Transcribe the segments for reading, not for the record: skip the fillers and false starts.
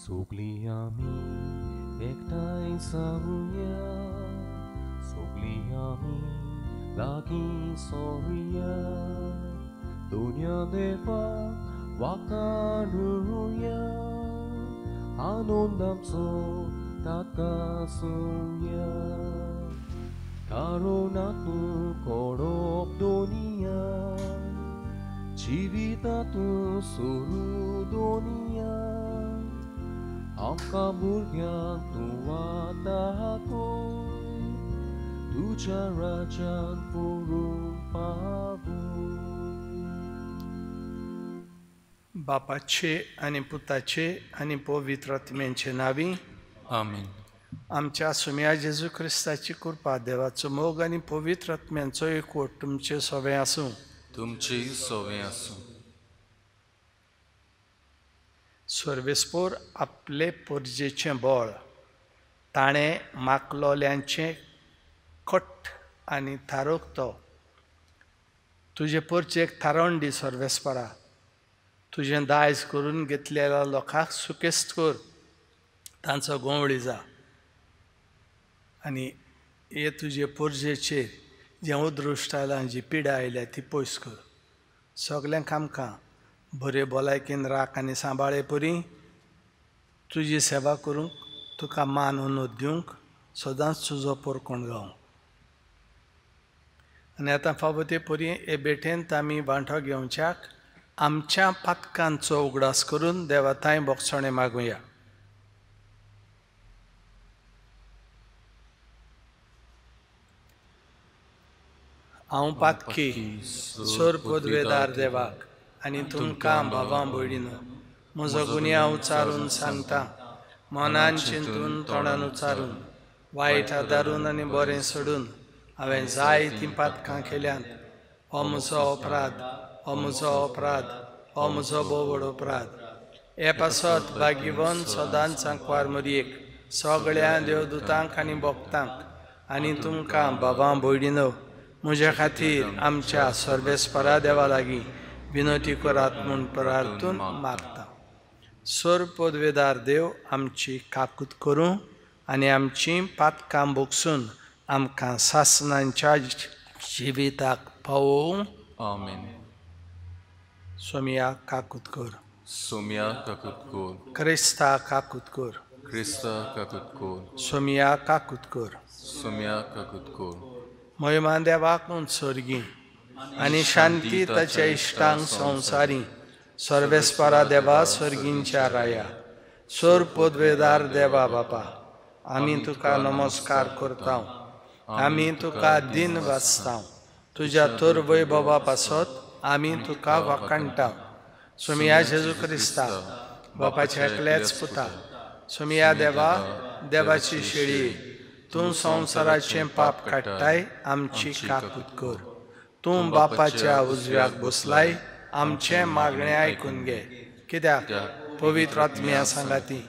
सगळीं आमी एकठांय जावया, सगळीं आमी लागीं सोरुया, दुनिया देवाक वाखाणुया, आनंद आमचो ताका आसुया. कारुणांतू कोडप दुनिया, जिवितांतू सुरू दुनिया, आमकां भुरग्यांक तूं दाखय, तुज्या राज्यांत व्हरूंक पावय. बापाचे आनी पुताचे आनी पवित्र आत्म्यांचे नांवी आमेन. आमच्या सुम्या जेजू क्रिस्ताची कृपा, देवाचो मोग आनी पवित्र आत्म्यांचो एकवट तुमचे सोवें आसूं. तुमचेय सोवें आसूं. सर्वेस्पोर आपले परजेचें बळ ताणें माकलोल्यांचें कट्ट आनी थारोक तो तुजे परजेक थारोवन दी. सर्वेस्परा, तुजें दायज करून घेतलेल्या लोकांक सुकेस्त कर, तांचो गोंवळी जा आनी हे तुजे परजेचेर जें अदृश्ट आयलां, जी पिडा आयल्या ती पयस कर. सगल्यांक आमकां बरे भलायकेन राख आनी सांबाळे परी तुजी सेवा करूंक, तुका मान उनोद दिवंक सदांच तुजो पोरकोण गावंक. आनी आतां फावो ते परी हे बेटेंत आमी वांटो घेवच्याक आमच्या पातकांचो उगडास करून देवा थांय बोगसणें मागुया. हांव पातकी सोर पदवेदार देवाक आनी तुमकां भावां भयणीनो म्हजो गुन्यांव उचारून सांगता, मनान चिंतून तोंडान उचारून, वायट आदारून आनी बरें सोडून हांवें जाय तीं पातकां केल्यांत. हो म्हजो अपराध, हो म्हजो अपराध, हो म्हजो भोव व्हड अपराध. हे पासत भाग्यवंत सदांच सांकवार मरयेक सगळ्या देवदूतांक आनी भक्तांक आनी तुमकां भावां भयणीनो म्हज्या खातीर आमच्या सर्वेस्परा देवा लागीं विनोती करात म्हूण प्रार्थून मागता. सोर पदवेदार देव आमची काकूत करूं आनी आमची पातकां भोगसून आमकां सासनांच्या जिविताक पावोवं. आमेन. सोमिया काकूत कर. सोमिया काकूत कर. क्रिस्ता काकूत कर. क्रिस्ता काकूत कर. सोमिया काकूत कर. सोमिया काकूत कर. महिमा देवाक सोर्गी आनी शांती ताच्या इश्टांक संवसारी. सर्वेस्परा देवा सर्गींच्या राया, सोर पदवेदार देवा बापा, आमी तुका नमस्कार करता, आमी तुका दिन वाचता, तुज्या तर वैभवा पासत आमी तुका वाखाणटा. सोमिया जेजू क्रिस्ता बापाच्या एकल्याच पुता, सोमिया देवा देवाची शेळी, तूं संवसाराचें पाप काडटाय, आमची काकूत कर. तूं बापाच्या उजव्याक बसलाय, आमचें मागणें आयकून घे. कित्याक पवित्र आत्म्या सांगाती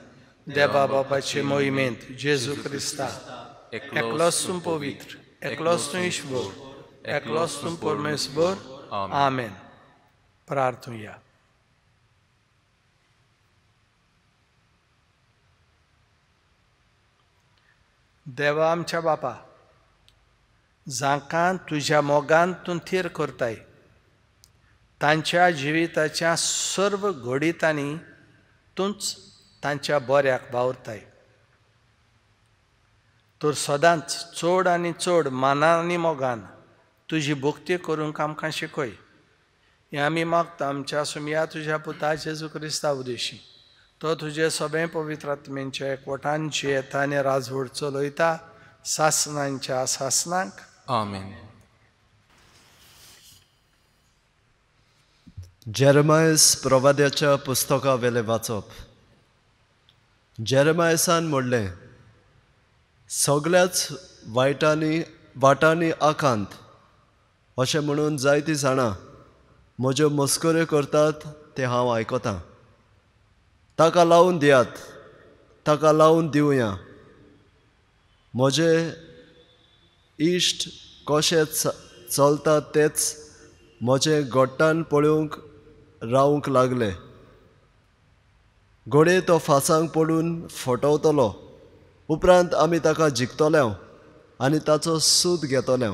देवा बापाचे मोहिमेंत जेजू क्रिस्ता एकलोच तूं पवित्र, एकलोच तूं ईश्वर, एकलोच तूं परमेश्वर. आमेन. प्रार्थुया. देवा आमच्या बापा, जांकां तुज्या मोगान तूं थीर करताय तांच्या जिविताच्या सर्व घडितांनी तूंच तांच्या बऱ्याक वावुरताय. तर सदांच चड आनी चड मानान आनी मोगान तुजी भक्ती करूंक आमकां शिकय. हें आमी मागता आमच्या सुमया तुज्या पुता जेजू क्रिस्ता उदेशी. तो तुजे सगळे पवित्र आत्म्यांच्या एकवटान जियेता आनी राजवट चलयता सासनांच्या सासनांक. आमेन. जेरेमायस प्रवाद्याच्या पुस्तका वेलें वाचप. जेरेमायसान म्हणलें, सगळ्याच वायटांनी वाटांनी आकांत अशें म्हणून जायतीं जाणां म्हज्यो मस्कऱ्यो करतात तें हांव आयकतां. ताका लावन दियात, ताका लावन दिवया. म्हजे इश्ट कशें चलता तेच म्हजें गोट्टान पळोवंक रावंक लागले. घडये तो फासांक पडून फटवतलो. उपरांत आमी ताका जिखतले आनी ताचो सूद घेतले.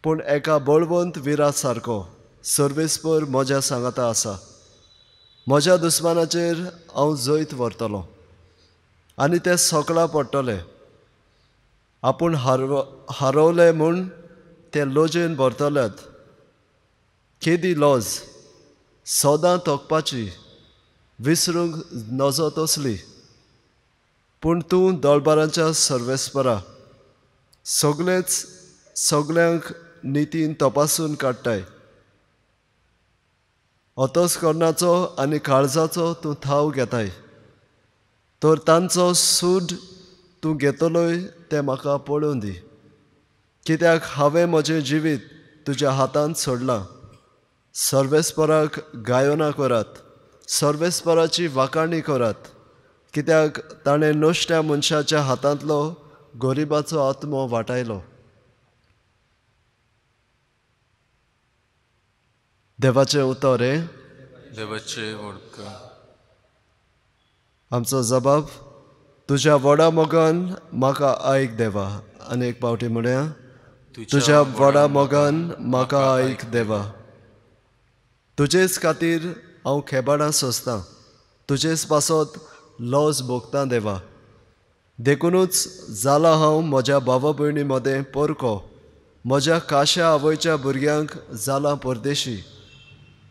पूण एका बळवंत विरा सारको सर्वेस्पर म्हज्या सांगाता आसा. म्हज्या दुस्मानाचेर हांव जैत व्हरतलो आनी ते सकला पडटले. आपूण हारवले म्हूण ते लजेन भरतलेत. केदी लज सदां तोखपाची, विसरूंक नजो तसली. पूण तूं दळबारांच्या सर्वेस्परा सगळेच सगळ्यांक नितीन तपासून काडटाय. अतस्करणाचो आनी काळजाचो तूं थाव घेताय. तर तांचो सूड तूं घेतलोय तें म्हाका पळोवन दी. कित्याक हांवें म्हजें जिवीत तुज्या हातांत सोडलां. सर्वेस्पराक गायना करात, सर्वेस्पराची वाखाणी करात. कित्याक ताणें नश्ट्या मनशाच्या हातांतलो गरिबाचो आत्मो वाटायलो. देवाचें उतर हें. देवाचें वळख. आमचो जबाब तुज्या व्हडा मोगान म्हाका आयक देवा. आनी एक पावटी म्हणया, तुज्या व्हडा मोगान म्हाका आयक देवा. तुजेच खातीर हांव खेबाडां सोंसतां, तुजेच पासत लज भोगतां देवा. देखुनूच जाला हांव म्हज्या भावा भयणी मदें परको, म्हज्या काश्या आवयच्या भुरग्यांक जालां परदेशी.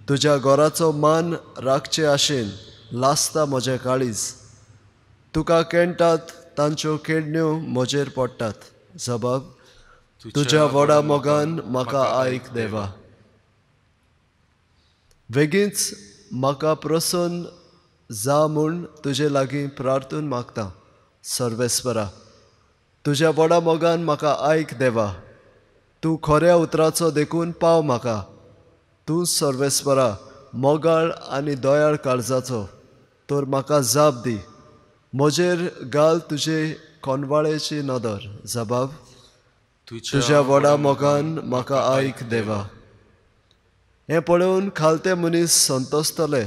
तुज्या घराचो मान राखचे आशेन लासता म्हजें काळीज. तुका केणटात तांच्यो केडण्यो म्हजेर पडटात. जबाब तुज्या व्हडा मोगान म्हाका आयक देवा. वेगींच म्हाका प्रसन्न जा म्हूण तुजे लागीं प्रार्थून मागता. सर्वेस्परा तुज्या व्हडा मोगान म्हाका आयक देवा. तूं खऱ्या उतराचो देखून पाव म्हाका. तूं सर्वेस्परा मोगाळ आनी दयाळ काळजाचो, तर म्हाका जाप दी. म्हजेर घाल तुजे कोनवाळेची नदर. जबाब तुज्या व्हडा मोगान म्हाका आयक देवा. हें पळोवन खालते मनीस संतोसतले,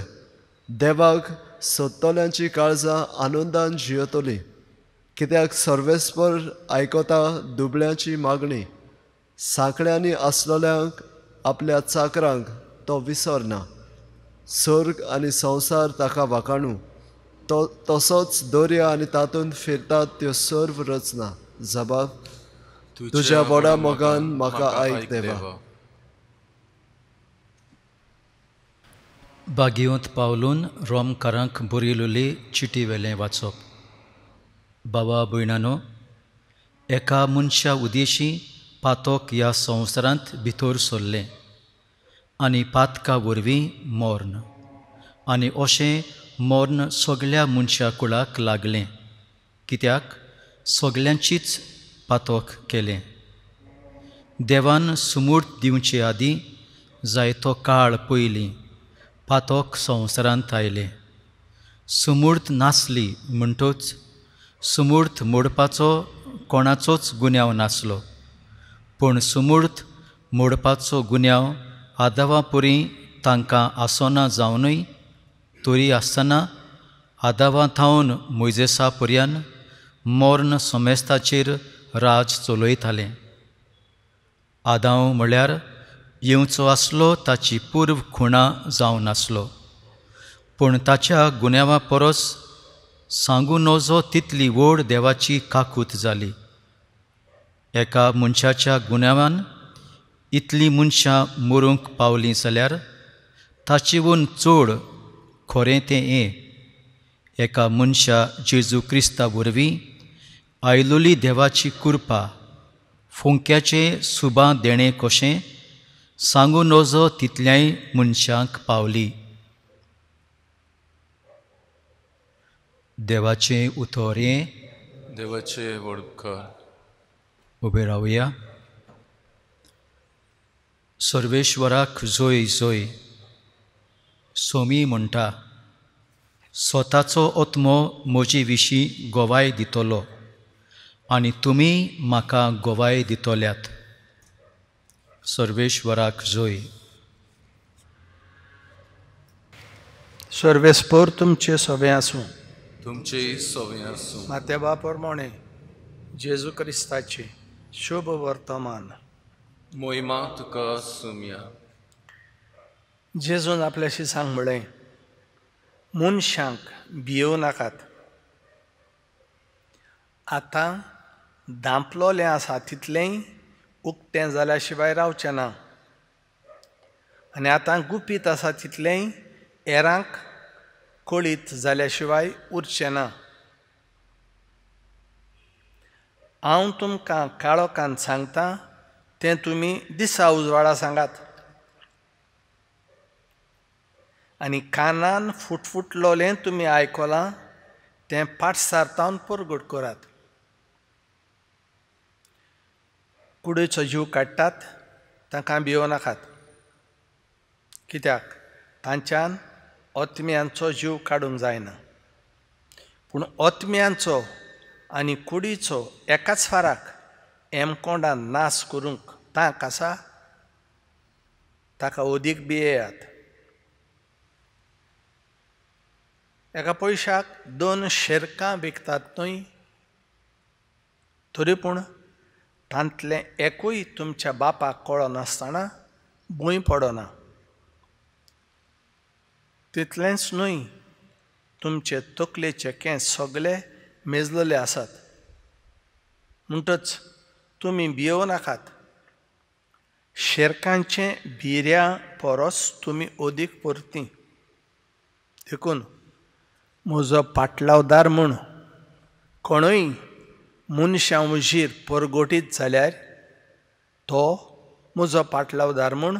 देवाक सोदतल्यांची काळजां आनंदान जियेतली. कित्याक सर्वेस्पर आयकता दुबळ्यांची मागणी, सांकड्यांनी आसलेल्यांक आपल्या चाकरांक तो विसरना. सर्ग आनी संवसार ताका वाखाणू, तो तसोच दर्या आनी तातूंत फिरतात त्यो सर्व रचना. जबाब तुज्या व्हडा मोगान म्हाका आयक देवा. बागियोंत पावलून रोमकारांक बरयलेली चिटी वेलें वाचप. बाबा भयणानो, एका मनशा उदेशी पातक ह्या संवसारांत भितर सरलें आनी पातका वरवीं मर्ण, आनी अशें मर्ण सगळ्या मनशा कुळाक लागलें, कित्याक सगळ्यांचीच पातक केलें. देवान सुमूर्त दिवचे आदीं जायतो काळ पयलीं पातक संवसारांत आयलें. सुमूर्त नासली म्हणटच सुमूर्त मोडपाचो कोणाचोच गुन्यांव नासलो, पूण सुमूर्त मोडपाचो गुन्यांव आदावा पुरी तांकां आसना जावनूय तरी आसतना आदावा थावन मोयजेसा पर्यान मर्ण समेस्ताचेर राज चलयतालें. आदांव म्हळ्यार येवचो आसलो ताची पूर्व खुणा जावन आसलो, पूण ताच्या गुन्यांवा परस सांगू नजो तितली व्हड देवाची काकूत जाली. एका मनशाच्या गुन्यांवान इतलीं मनशां मरूंक पावलीं जाल्यार ताचेवून चड खरें तें हें, एका मनशा जेजू क्रिस्ता वरवीं आयलोली देवाची कृपा फुंक्याचें सुबां देणें कशें सांगू नजो तितल्याय मनशांक पावली. देवाचें उतर हें. देवाचें वळख. उबे रावया. सर्वेश्वराक जोय जोय. सोमी म्हणटा, स्वताचो आत्मो म्हजे विशीं गवाय दितलो आनी तुमी म्हाका गवाय दितल्यात. सर्वेश्वराक जोय. सर्वेस्पोर तुमचे सोबें आसूं. तुमचेय सोबें आसूं. मातेबा प्रमाणे जेजू क्रिस्ताचें शुभ वर्तमान. मोहिमा तुका सुमया. जेजून आपल्याशी सांग म्हळें, मनशांक भियोवं नाकात. आतां धांपलोलें आसा तितलेंय उक्तें जाल्या शिवाय रावचें ना, आनी आतां गुपीत आसा तितलेंय हेरांक कळीत जाल्या शिवाय उरचें ना. हांव तुमकां काळोखान सांगता तें तुमी दिसा उजवाडा सांगात, आनी कानान फुटफुटलोलें तुमी आयकलां तें पाटसारतावन परगट करात. कुडीचो जीव काडटात तांकां भियोवं नाकात, कित्याक तांच्यान आत्म्यांचो जीव काडूंक जायना. पूण आत्म्यांचो आनी कुडीचो एकाच फाराक एमकोंडान नाश करूंक तांक आसा, ताका अदीक भियेयात. एका पयशाक 2 शेरकां विकतात न्हय, तरी पूण तांतलें एकूय तुमच्या बापाक कळनासतना भूंय पडना. तितलेंच न्हय, तुमचे तकलेचे केंस सगळे मेजलेले आसात. म्हणटच तुमी भियोवं नाकात. शेरकांचे भिऱ्या परस तुमी अदीक परती. देखून म्हजो पाटलावदार म्हूण कोणूय मनशां उजीर परगटीत जाल्यार तो म्हजो पाटलावदार म्हूण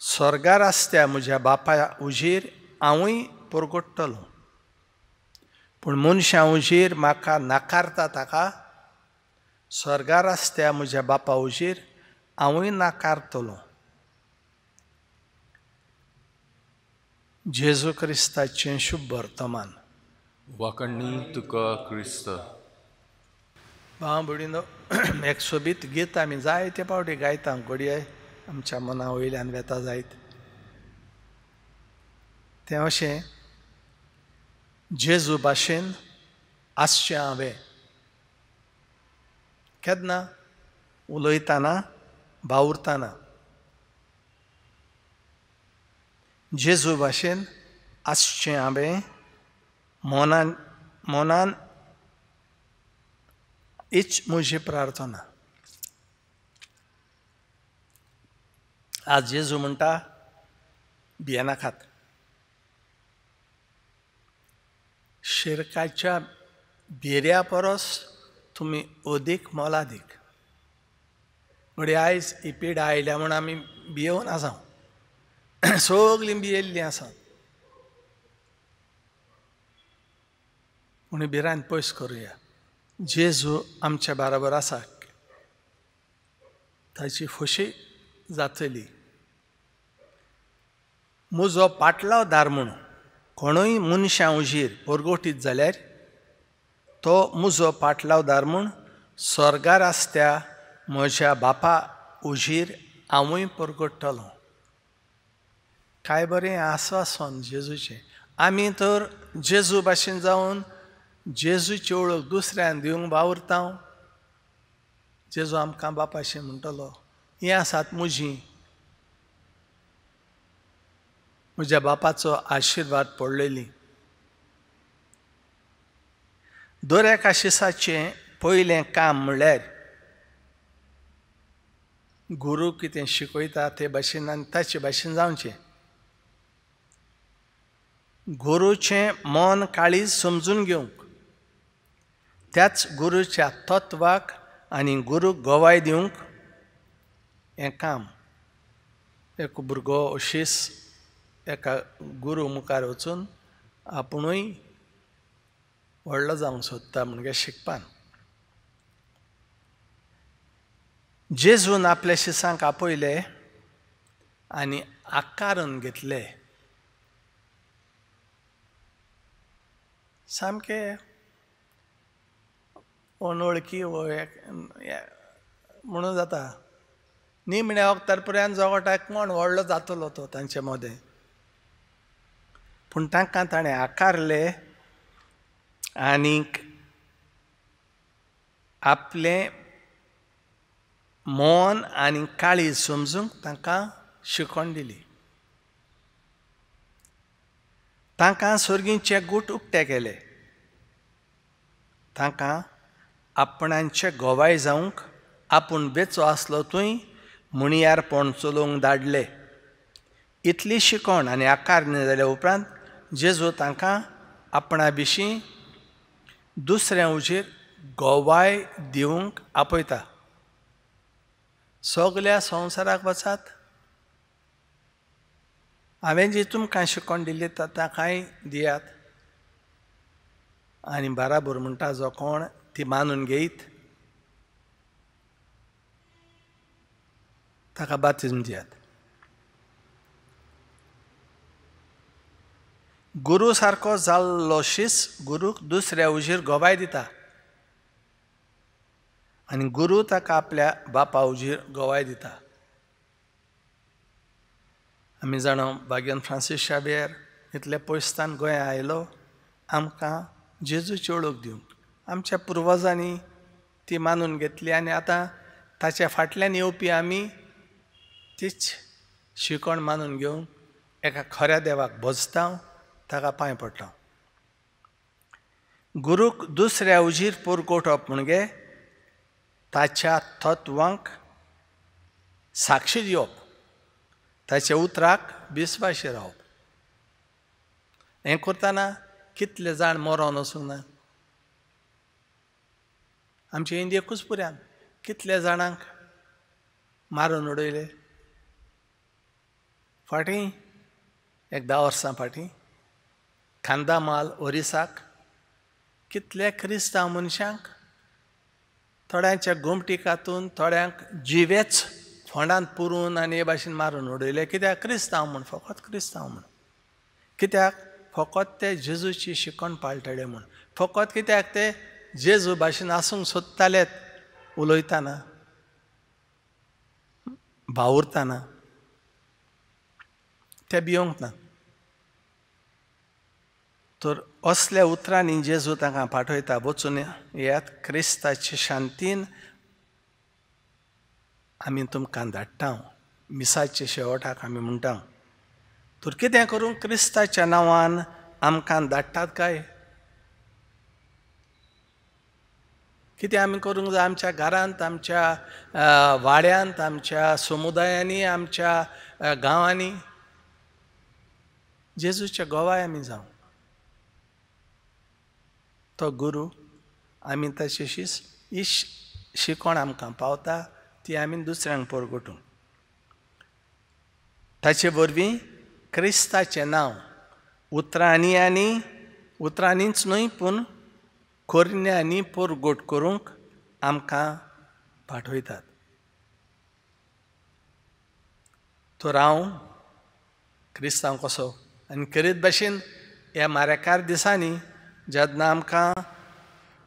स्वर्गार आसत्या म्हज्या बापा उजीर हांवूय परगट्टलो. पूण मनशां उजीर म्हाका नाकारता ताका स्वर्गार आसत्या म्हज्या बापा उजीर हांवूय नाकारतलो. जेजू क्रिस्ताचें शुभ वर्तमान. वाकण्णी तुका क्रिस्त. भाव भयणीनो, एक सोबीत गीत आमी जायते फावटी गायता, घडये आमच्या मना वयल्यान वेता जायत. तें अशें, जेजू भाशेन आसचें हांवें. केन्ना उलयतना, वावुरतना जेजू भाशेन आसचें हांवें, मनान मनान हीच म्हजी प्रार्थना. आज जेजू म्हणटा, भियेनाकात. शिरकाच्या भिऱ्या परस तुमी अदीक मोलादीक. घडये आयज ही पिडा आयल्या म्हूण आमी भियेवन आसा, सगळीं भियेल्लीं आसा. पूण भिरांत पयस करुया. जेजू आमच्या बराबर आसा, ताची खोशी जातली. म्हजो पाटलावदार म्हूण कोणूय मनशां उजीर परगटीत जाल्यार तो म्हजो पाटलावदार म्हूण स्वर्गार आसत्या म्हज्या बापा उजीर हांवूय परगट्टलो. काय बरें आस्वासन जेजूचें. आमी तर जेजू भाशेन जावन जेजूची वळख दुसऱ्यान दिवंक वावुरता. जेजू आमकां बापाशें म्हणटलो, हीं आसात म्हजीं, म्हज्या बापाचो आशिर्वाद पडलेली. दर एका शिसाचें पयलें काम म्हणल्यार गुरू कितें शिकयता ते भाशेन आनी ताचे भाशेन जावचें. गुरूचें मन काळीज समजून घेवंक, त्याच गुरूच्या तत्वाक आनी गुरूक गवाय दिवंक हें काम. एक भुरगो शीस एका गुरू मुखार वचून आपुणूय व्हडलो जावंक सोदता म्हणजे शिकपान. जेजून आपल्या शिसांक आपयले आनी आकारून घेतले. सामके अनवळखी म्हणून जाता. निमण्या वखदार पर्यंत जोगटाक कोण व्हडलो जातलो तो तांचे मदें. पूण तांकां ताणें आकारले आनीक आपलें मन आनी काळीज समजूंक तांकां शिकवण दिली. तांकां सर्गीचे गूट उक्ते केले. तांकां आपणांचे गोवाय जावंक आपूण बेचो आसलो थंय मुणयारपण चलोवंक धाडले. इतली शिकवण आनी आकारणी जाल्या उपरांत जेजू तांकां आपणा विशीं दुसऱ्या उजेर गोवाय दिवंक आपयता. सगल्या संवसाराक वचात, हांवें जी तुमकां शिकवण दिली तांकांय दियात. आनी बाराबर म्हणटा जो कोण ती मानून घेयत ताका बाप्तीज्म दियात. गुरू सारको जाल्लो शीस गुरूक दुसऱ्या उजीर गोवाय दिता आनी गुरू ताका आपल्या बापा उजीर गोवाय दिता. आमी जाणा भाग्यन फ्रांसीस शावियर इतले पयसतान गोंया आयलो आमकां जेजूची वळख दिवंक. आमच्या पुर्वजांनी ती मानून घेतली आनी आतां ताच्या फाटल्यान येवपी आमी तीच शिकवण मानून घेवन एका खऱ्या देवाक भजता, ताका पांय पडटा. गुरूक दुसऱ्या उजीर पुरगोटप म्हणजे ताच्या तत्वांक साक्षी दिवप, ताच्या उतराक विस्वाशी रावप. हें करतना कितले जाण मरोन वचूंक ना. आमचे इंडियेकूच पुऱ्यान कितले जाणांक मारून उडयले. फाटीं एक 10 वर्सां फाटीं खांदामाल ओरिसाक कितले क्रिस्तांव मनशांक थोड्यांच्या गोमटी कातून थोड्यांक जिवेच फोंडांत पुरून आनी हे भाशेन मारून उडयले. कित्याक? क्रिस्तांव म्हूण, फकत क्रिस्तांव म्हूण. कित्याक? फकत ते जेजूची शिकवण पाळटले म्हूण. फकत कित्याक ते जेजू भाशेन आसूंक सोदतालेत उलयतना, वावुरतना, ते भियोंक ना. तर असल्या उतरांनी जेजू तांकां पाठयता, वचून येयात, क्रिस्ताचे शांतीन आमी तुमकां धाडटा. मिसाचे शेवटाक आमी म्हणटा. तर कितें करूं क्रिस्ताच्या नांवान आमकां धाडटात काय? कितें आमी करूंक जाय आमच्या घरांत, आमच्या वाड्यांत, आमच्या समुदायांनी, आमच्या गांवांनी? जेजूच्या गोवाय आमी जावं. तो गुरू आमी ताची ही शिकवण आमकां पावता ती आमी दुसऱ्यांक परगटूं. ताचे वरवीं क्रिस्ताचें नांव उतरांनी आनी उतरांनीच न्हय पूण कोरण्यांनी परगट करूंक आमकां पाठयतात. तर हांव क्रिस्तांव कसो आनी करीत भाशेन ह्या मारेकार दिसांनी जेन्ना आमकां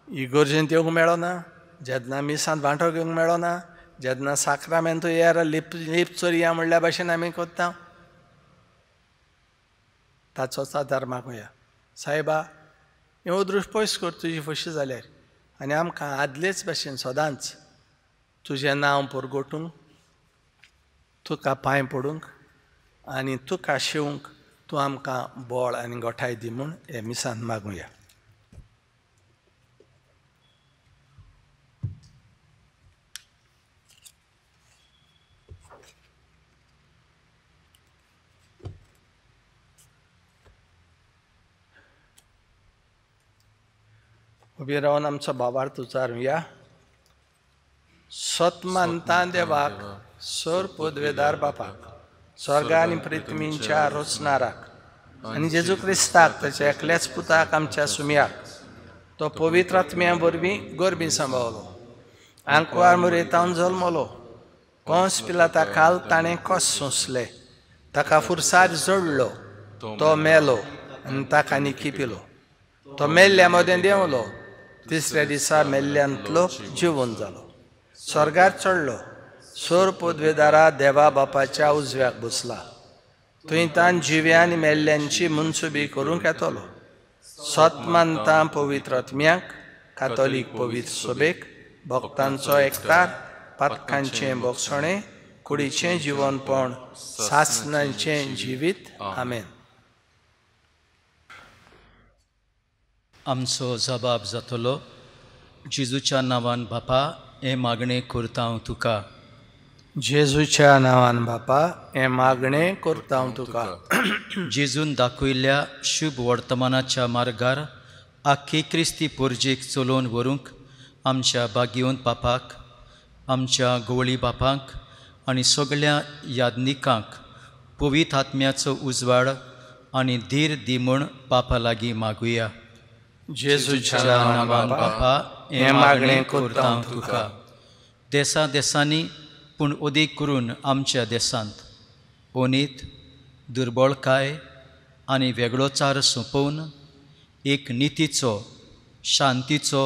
इगोर्जेंत येवंक मेळना, जेन्ना मिसांत वांटो घेवंक मेळना, जेन्ना साक्रामेंत येर लिप लिप चोरया म्हणल्या भाशेन आमी करता, ताचोच आदार मागुया. सायबा, हें अदृश्ट पयस कर तुजी फशी जाल्यार आनी आमकां आदलेच भाशेन सदांच तुजें नांव परगटूंक, तुका पांय पडूंक आनी तुका शिवंक तूं आमकां बळ आनी गोठाय दी म्हूण हे मिसान मागुया. उबी रावन आमचो भावार्थ उचारुया. सत मानता देवाक, सर पदवेदार बापाक, स्वर्ग आनी पृथ्वीच्या रचणाराक आनी जेजू क्रिस्ताक ताच्या एकल्याच पुताक आमच्या सुमयाक, तो पवित्र आत्म्या वरवीं गोरबी सांबावलो, आंकवार मुरेतावन जल्मलो, कंस पिलाता खाल ताणें कस सोंसले, ताका फुरसार जोडलो, तो मेलो आनी ताका निकी पिलो, तो मेल्ल्या मदें देंवलो, तिसऱ्या दिसा मेल्ल्यांतलो जिवन जालो, स्वर्गार चडलो, सोर पदवेदारा देवा बापाच्या उजव्याक बसला, थंय तान जिव्या आनी मेल्ल्यांची मनसुबी करूंक येतलो. सत मानता पवित्र आत्म्याक, कातोलीक पवित्र सभेक, भक्तांचो एकतार, पातकांचें बोगसणें, कुडीचें जिवनपण, सासनांचें जिवीत. आमेन. आमचो जबाब जातलो. जेजूच्या नांवान बापा हें मागणें करता हांव तुका. जेजूच्या नांवान बापा हें मागणें करता हांव तुका. जेजून दाखयल्ल्या शुभ वर्तमानाच्या मार्गार आख्खी क्रिस्ती पोरजेक चलोवन व्हरूंक आमच्या भाग्यवंत बापाक, आमच्या गवळी बापांक आनी सगळ्या याज्ञिकांक पवित्र आत्म्याचो उजवाड आनी धीर दी म्हूण बापा लागीं मागुया. जेजूच्या नांवान बापा हें मागणें करता हांव तुका. देसा देसांनी पूण अदीक करून आमच्या देशांत ओनीत, दुर्बळकाय आनी वेगळोचार सोंपोवन एक नितीचो, शांतीचो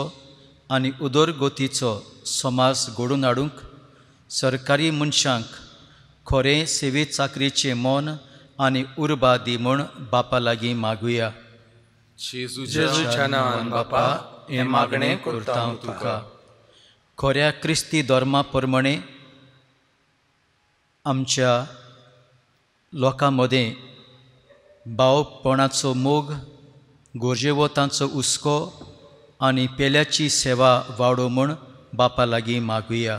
आनी उदरगतीचो समाज घडोवन हाडूंक सरकारी मनशांक खरें सेवे चाकरीचें मन आनी उर्बा दी म्हूण बापा लागीं मागुया. जेजूच्या नांवान बापा हें मागणें करता हांव तुका. खऱ्या क्रिस्ती धर्मा प्रमाणें आमच्या लोकां मदें भावपणाचो मोग, गरजेवतांचो हुस्को आनी पेल्याची सेवा वाडो म्हूण बापा लागीं मागुया.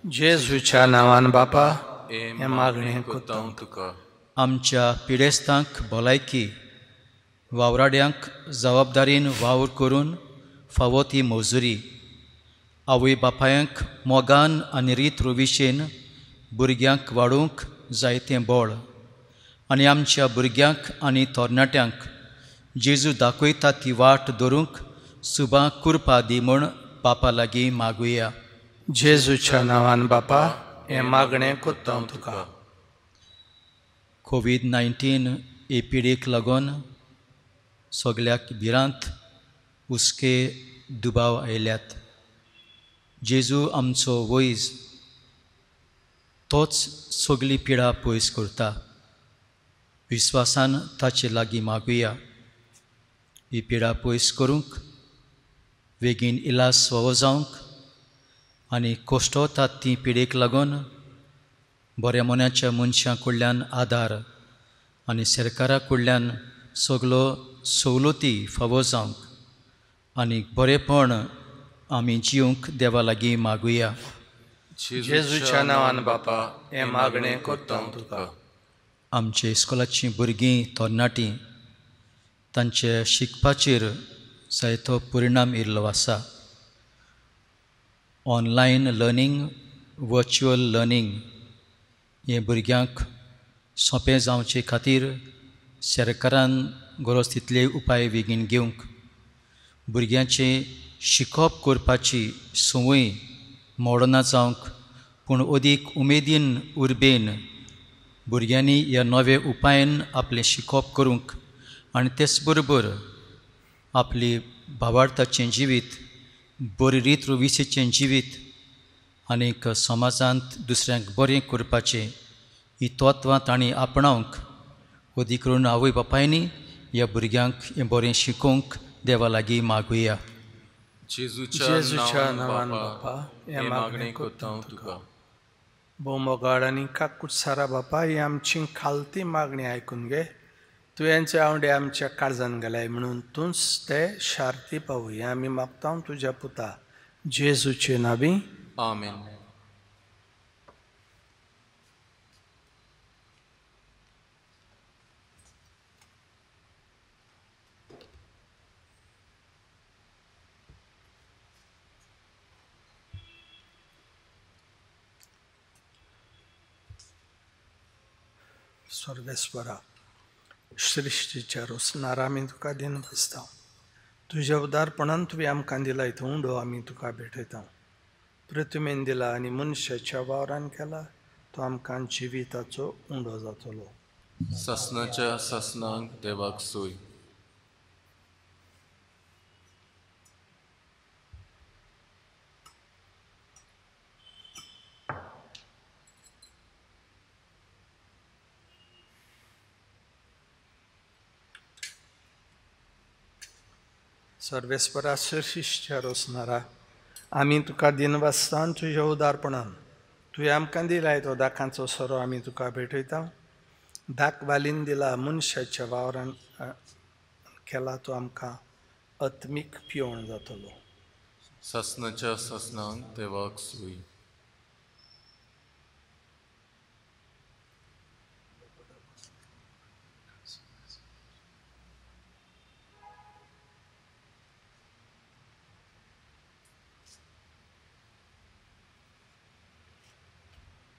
जेजूच्या नांवान बापा हें मागणें करता हांव तुका. आमच्या पिडेस्तांक भलायकी, वावराड्यांक जबाबदारीन वावर करून फावो ती मजुरी, आवय बापायांक मोगान आनी रीत रोविशेन भुरग्यांक वाडोवंक जायतें बळ आनी आमच्या भुरग्यांक आनी तरणाट्यांक जेजू दाखयता ती वाट धरूंक सुबा कुरपा दी म्हूण बापा लागीं मागुया. जेजूच्या नांवान बापा हें मागणें करता हांव तुका. कोवीड-19 हे पिडेक लागून सगळ्याक भिरांत, हुस्के, दुबाव आयल्यात. जेजू आमचो वैज, तोच सगळी पिडा पयस करता. विस्वासान ताचे लागीं मागुया. ही पिडा पयस करूंक, बेगीन इलाज फावो जावंक आनी कोश्टवतात ती पिडेक लागून बऱ्या मनाच्या मनशां कडल्यान आदार आनी सरकारा कडल्यान सगळो सवलती फावो जावंक आनी बरेंपण आमी जिवंक देवा लागीं मागुया. जेजूच्या नांवान बापा हें मागणें करता हांव तुका. आमचे इस्कोलाचीं भुरगीं, तरणाटीं तांचे शिकपाचेर जायतो परिणाम येयल्लो आसा. ऑनलायन लर्नींग, वर्च्युअल लर्नींग हें भुरग्यांक सोंपें जावचे खातीर सरकारान गरज तितले उपाय बेगीन घेवंक, भुरग्यांचें शिकप करपाची संवय मोडना जावंक, पूण अदीक उमेदीन उर्बेन भुरग्यांनी ह्या नवे उपायान आपलें शिकप करूंक आनी तेच बरोबर आपली भावार्थाचें जिवीत, बरी रीत रोविसेचें जिवीत आनीक समाजांत दुसऱ्यांक बरें करपाचें ही तत्वां तांणी आपणावंक अदीक करून आवय बापायनी ह्या भुरग्यांक हें बरें शिकोवंक देवा लागीं मागुया. जेजूच्या नांवान बापा हें मागणें करता हांव तुका. भोवमोगाळ आनी काकुटसारा बापा ही आमची खालती मागणी आयकून घे. तुवेंचे आवडे आमच्या काळजान घालाय म्हणून तूंच ते शार्ती पावया आमी मागता तुज्या पुता जेजूचे नांवी. आमेन. सर्वेस्वरा, सृश्टीच्या रोसनार आमी तुका दिन बसता. तुज्या उदारपणान तुवें आमकां दिला इथं उंडो आमी तुका भेटयता. पृथ्वीन दिला आनी मनशाच्या वावरान केला तो आमकां जिविताचो उंडो जातलो. सासनाच्या सासनाक देवाक सोय. सर्वेस्परा शिश्य रोसणारा आमी तुका दिनवासतान तुज्या उदारपणान तुवें आमकां दिलाय तो दाकांचो सोरो आमी तुका भेटयता. दाक वालीन दिला मनशाच्या वावरान केला तो आमकां आत्मीक पिवण जातलो. ससनाच्या ससनांक देवाक सुय.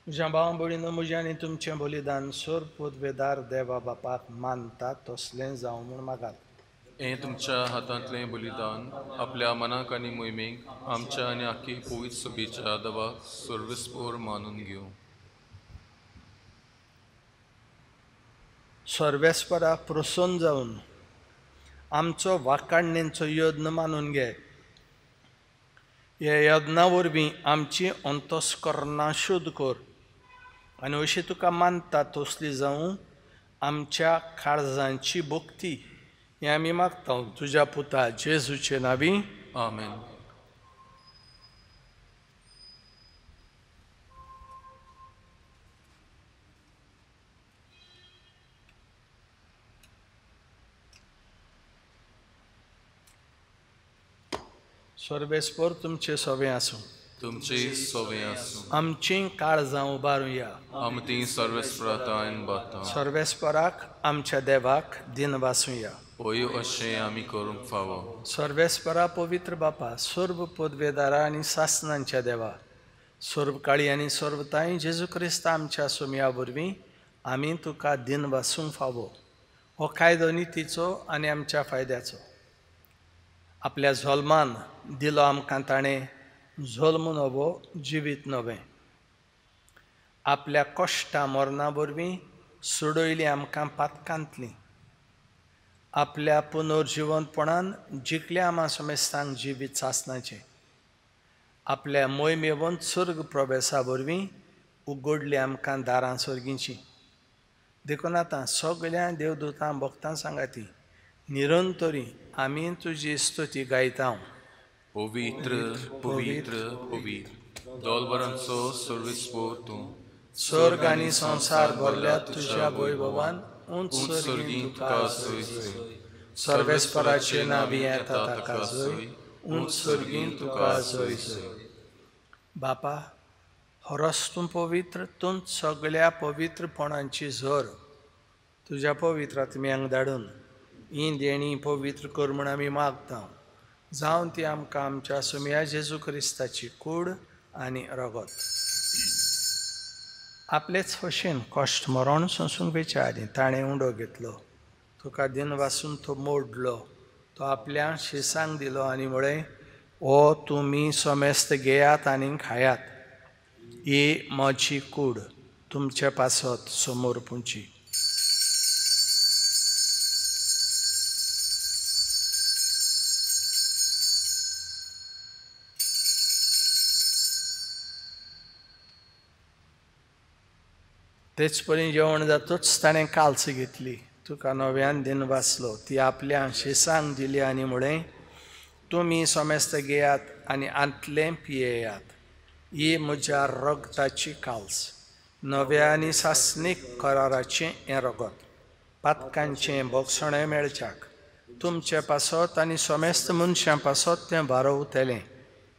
म्हज्या भाव भयणीनो, म्हजें आनी तुमचें बलिदान सोर पदवेदार देवा बापाक मानता तसलें जावं म्हूण मागात. हें तुमच्या हातांतलें बलिदान आपल्या मनाक आनी मोहिमेक आमच्या आनी आख्खी पवित्र सभेच्या देवाक सर्वेस्पोर मानून घेवं. सर्वेस्परा प्रसन्न जावन आमचो वाकाडणेचो यत्न मानून घे. ह्या यत्ना वरवीं आमची अंतस्करणां शुद्ध कर आनी अशी तुका मानता तसली जावं आमच्या काळजांची भक्ती. हें आमी मागता तुज्या पुता जेजूचे नांवी. आमेन. सर्वेस्पोर तुमचे सवे आसूं. तुमचे सवे आसूं. आमची काळजां उबारुया. आमती सर्वेस्परातायन बाता. सर्वेस्पराक आमच्या देवाक दिनवासुया. होय अशें आमी करूंक फावो. सर्वेस्परा पवित्र बापा, सर्व पदवेदारा आनी सासनांच्या देवा, सर्व काळी आनी सर्वताय जेजू क्रिस्त आमच्या सोमया वरवीं आमी तुका दिनवासूंक फावो. हो कायदो नितीचो आनी आमच्या फायद्याचो. आपल्या झोलमान दिलो आमकां ताणें झोल्म नवो जिवीत नवें. आपल्या कश्टां मरणा वरवीं सोडयली आमकां पातकांतली. आपल्या पुनर्जिवंतपणान जिखल्या आमा समेस्तांक जिवीत सासनाचें. आपल्या मोहिमेवंत स्वर्ग प्रवेशा वरवीं उगडली आमकां दारां सर्गींचीं. देखून आतां सगळ्या देवदूतां भक्तां सांगाती निरंतरी आमी तुजी स्तुती गायता. पवित्र पवित्र पवित्र दोलबरांचो सर्वेस्पोर तूं, स्वर्ग आनी संवसार भरल्या तुज्या वैभवान. उंच सर्गीं तुका सोय. सर्वेस्पराचे नांवी येता ताका जोय. उंच सर्गीं तुका जोय. बापा, हरस तूं पवित्र, तूं सगळ्या पवित्रपणांची झर. तुज्या पवित्र आत्म्यांक धाडून ही देणी पवित्र कर म्हूण आमी मागता. जावन ती आमकां आमच्या सुमया जेजू क्रिस्ताची कूड आनी रगत. आपलेच भशेन कश्ट मरण सोंसूंक वेच्या आदीं ताणें उंडो घेतलो, तुका दिनवासून तो मोडलो, तो आपल्या शिसांक दिलो आनी म्हळें, ओ तुमी समेस्त घेयात आनी खायात, ही म्हजी कूड तुमचे पासत समोर पुंची. तेच परी जेवण जातूच ताणें काल्स घेतली, तुका नव्यान दिन वाचलो, ती आपल्या शिसांक दिली आनी म्हळें, तुमी समेस्त घेयात आनी आंतलें पियेयात, ही म्हज्या रगताची काल्स, नव्या आनी सासणीक कराराचें हें रगत, पातकांचें भोगसणें मेळच्याक तुमचे पासत आनी समेस्त मनशां पासत तें बारवतलें,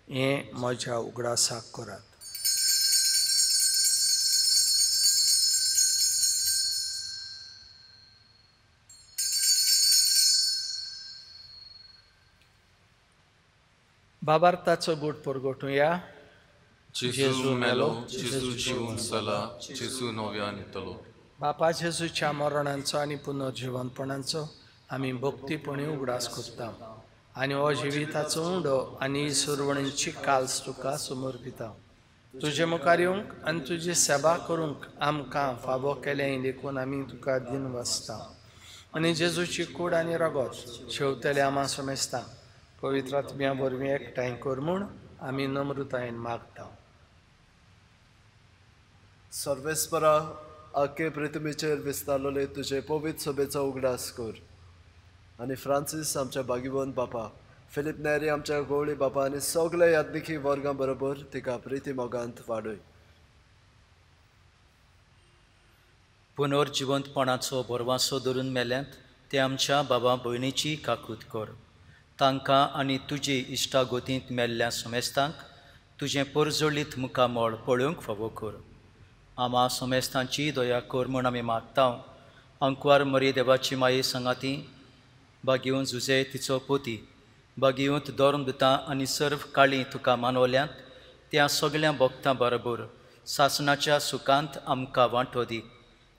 हें म्हज्या उगडासाक करात. बाबार्थाचो गूट परगटुया. जेजू मेलो, जेजू जिवन जाला, जेजू नव्यान येतलो. बापा जेजूच्या मरणांचो आनी पुनर्जिवनपणाचो आमी भक्तीपणी उगडास करता आनी हो जिविताचो उंडो आनी सुरवणीची काल्स तुका समर्पिता. तुजे मुखार येवंक आनी तुजी सेवा करूंक आमकां फावो केलें देखून आमी तुका दिन वाचता आनी जेजूची कूड आनी रगत शेवतले आमा समेस्ता पवित्र आत्म्या वरवीं एकठांय कर म्हूण आमी नम्रतायेन मागता. सर्वेस्परा, आखे पृथ्वीचेर विस्तारलेले तुजे पवित्र सभेचो उगडास कर आनी फ्रांसीस आमच्या भागीवंत बापा फिलीप नेरी आमच्या गोवळी बापा आनी सगळे यादनिकी वर्गां बरोबर तिका प्रिती मोगांत वाडय. पुनर्जिवंतपणाचो भरवासो धरून मेल्यांत ते आमच्या बाबा भयणीची काकूत कर. तांकां आनी तुजे इश्टागोतींत मेल्ल्या समेस्तांक तुजें परजळीत मुखामळ पळोवंक फावो कर. आमा समेस्तांची दया कर म्हूण आमी मागता. अंकवार मरी देवाची माये सांगाती बागेवन जुजे तिचो पोती बागेवंत धर्म दिता आनी सर्व काळी तुका मानवल्यांत त्या सगळ्या भक्तां बरोबर सासणाच्या सुखांत आमकां वांटो दी.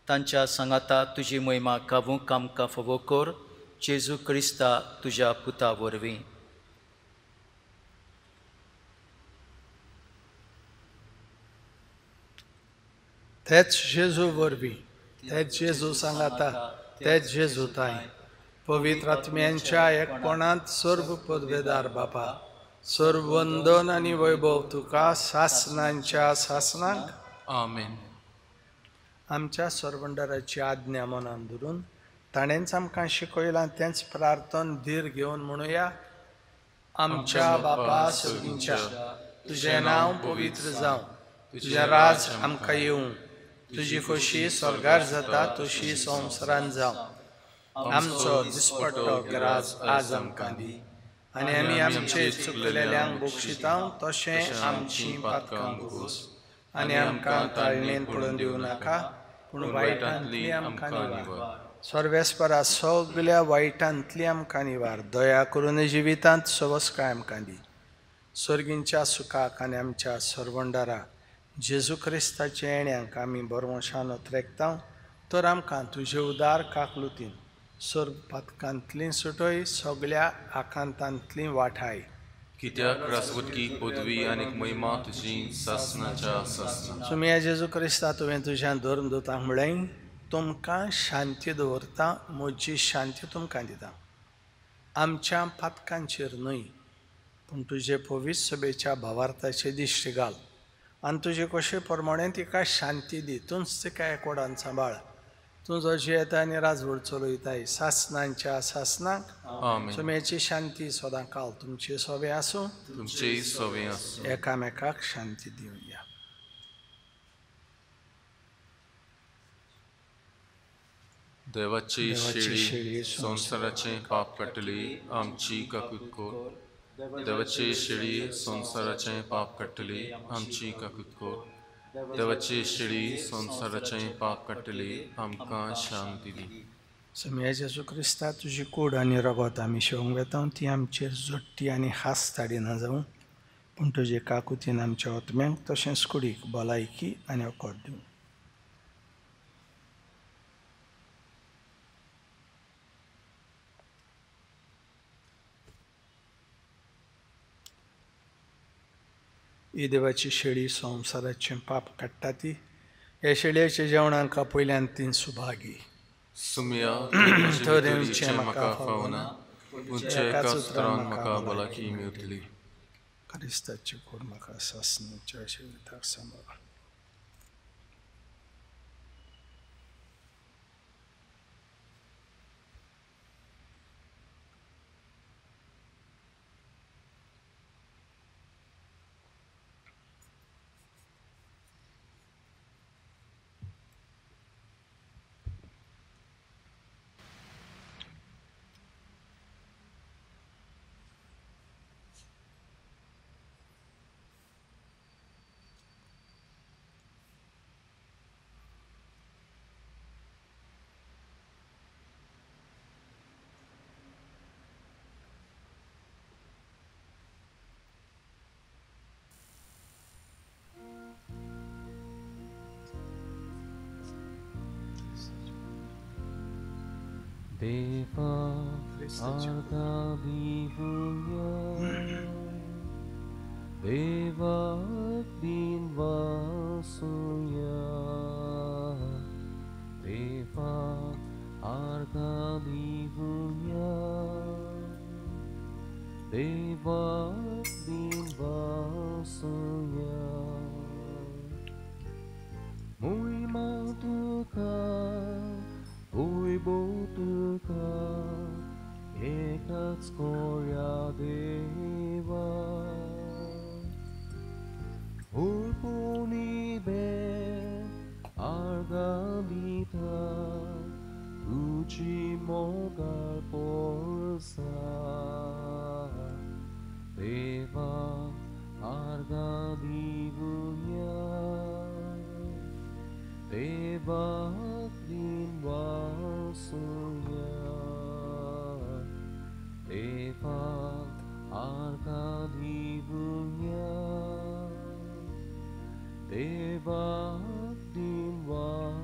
तांच्या सांगाता तुजी महिमा गावूंक आमकां फावो कर जेजू क्रिस्ता तुज्या पुता वरवीं. तेच जेजू वरवीं, तेच जेजू सांगाता, तेच जेजू ताय पवित्र आत्म्यांच्या एकपणांत सर्व पदवेदार बापा, सर्व वंदन आनी वैभव तुका सासनांच्या सासनांक. आमेन. आमच्या सरवंडराची आज्ञा मनान धरून ताणेंच आमकां शिकयलां तेंच प्रार्थन धीर घेवन म्हणुया. आमच्या बापा सर्गींच्या, तुजें नांव पवित्र जावं, तुजें राज आमकां येवं, तुजी खोशी स्वर्गार जाता तशी संवसारान जावं. आमचो दिसपट्टो ग्रास आज आमकां दी आनी आमी आमचे चुकलेल्यांक बक्षिता तशें आमची पातकां बोगोस आनी आमकां ताळणेन पडून दिवं नाका पूण वायटांतली आमकां निवार. सर्वेस्परा सगल्या वायटांतली आमकां निवार. दया करून जिवितांत सवसकाय आमकां दी. सर्गींच्या सुखाक आनी आमच्या सरवंडारा जेजू क्रिस्ताच्या येण्यांक आमी बरवंशान अत्रेकता तर आमकां तुजे उदार काकलुतीन सर्व पातकांतली सुटय सगल्या आकांतांतली वाठाय. कित्याक रासवतकी पदवी आनी महिमा तुजी सासनाच्या सासना. सुमिया जेजू क्रिस्ता तुवें तुज्या धर्मदूतांक म्हळें तुमकां शांती दवरता, म्हजी शांती तुमकां दिता. आमच्या पातकांचेर न्हय पूण तुजे पवित्र सभेच्या भावार्थाचे दिश्टी घाल आनी तुजे कशे प्रमाणे तिका शांती दी. तूंच तिका एकवटान सांबाळ. तूं जो जियेता आनी राजवट चलयताय सासनांच्या सासनाक. सुम्याची शांती सदां काल तुमचे सोबे आसूं, तुमचे सोबे आसूं. एकामेकाक शांती दिवया. देवाची शेळी संवसाराचें पाप काडटली आमची काकूत कर. देवाची शेळी संवसाराचें पाप काडटली आमची काकूत कर. देवाची शेळी संवसाराचें पाप काडटली आमकां शांती दी. सुमिया जेजू क्रिस्ता तुजी कूड आनी रगत आमी शेवंक वेता ती आमचेर जोडटी आनी हास ताडिना जावं पूण तुजे काकुतीन आमच्या आत्म्यांक तशेंच कुडीक भलायकी आनी वखद दिवं. ही देवाची शेळी संवसाराचें पाप काडटा ती ह्या शेळयेच्या जेवणाक पयल्यान तीन सुभागी. सुमिया तुजें म्हाका फावना तुमच्या एकाच उतरान म्हाका भलायकी मेळटली. क्रिस्ताची कूड म्हाका सासनाच्या जिविताक सांबाळ. Deva arda divunya, Deva din vasunya, Deva arda divunya, Deva din vasunya. Mui matuka, Oi botuka, ekac korya deva. दिता तुजी मोगाळ पोरसा देवा आर्गां दिवया देवाक दिनवासुया देवाक आर्गां दिवया देवाक दिनवासुया.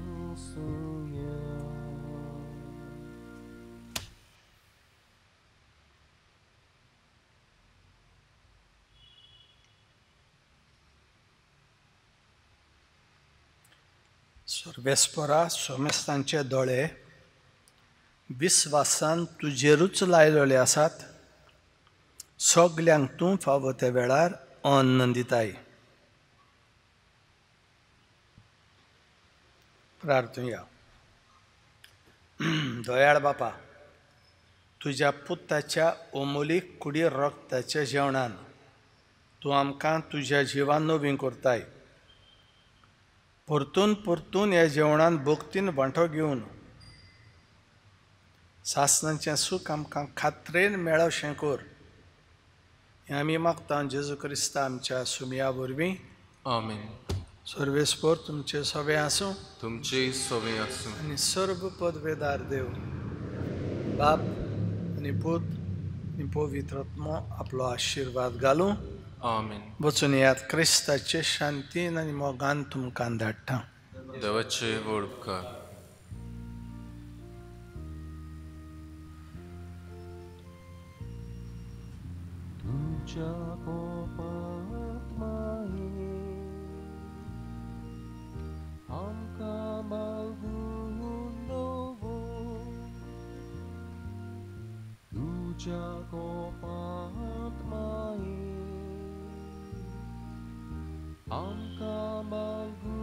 सर्वेस्परा सोमेस्तांचे दोळे विस्वासान तुजेरूच लायलेले आसात. सगल्यांक तूं फावो त्या वेळार अन्न दिताय. प्रार्थुया. दयाळ बापा, तुज्या पुताच्या अमोलीक कुडी रक्ताच्या जेवणान तूं आमकां तुज्या जिवान नवीन करताय. परतून परतून ह्या जेवणान भक्तीन वांटो घेवन सासणाचें सूख आमकां खात्रेन मेळोवशें कर. हें आमी मागता जेजू क्रिस्ता आमच्या सुमया वरवीं. आमेन. सर्वेस्पर तुमचे सवे आसूं, तुमचे सवे आसूं. आनी सर्व पदवेदार देव बाप आनी पूत आनी पवित्र आत्मो आपलो आशिर्वाद घालूं. आमेन. वचून येयात क्रिस्ताचे शांतीन आनी मोगान तुमकां धाडटा. देवाचे व्हड उपकार. तुज्या कोपांत माये आमकां मागून दवर तुज्या कोपांत माये आमकां मागून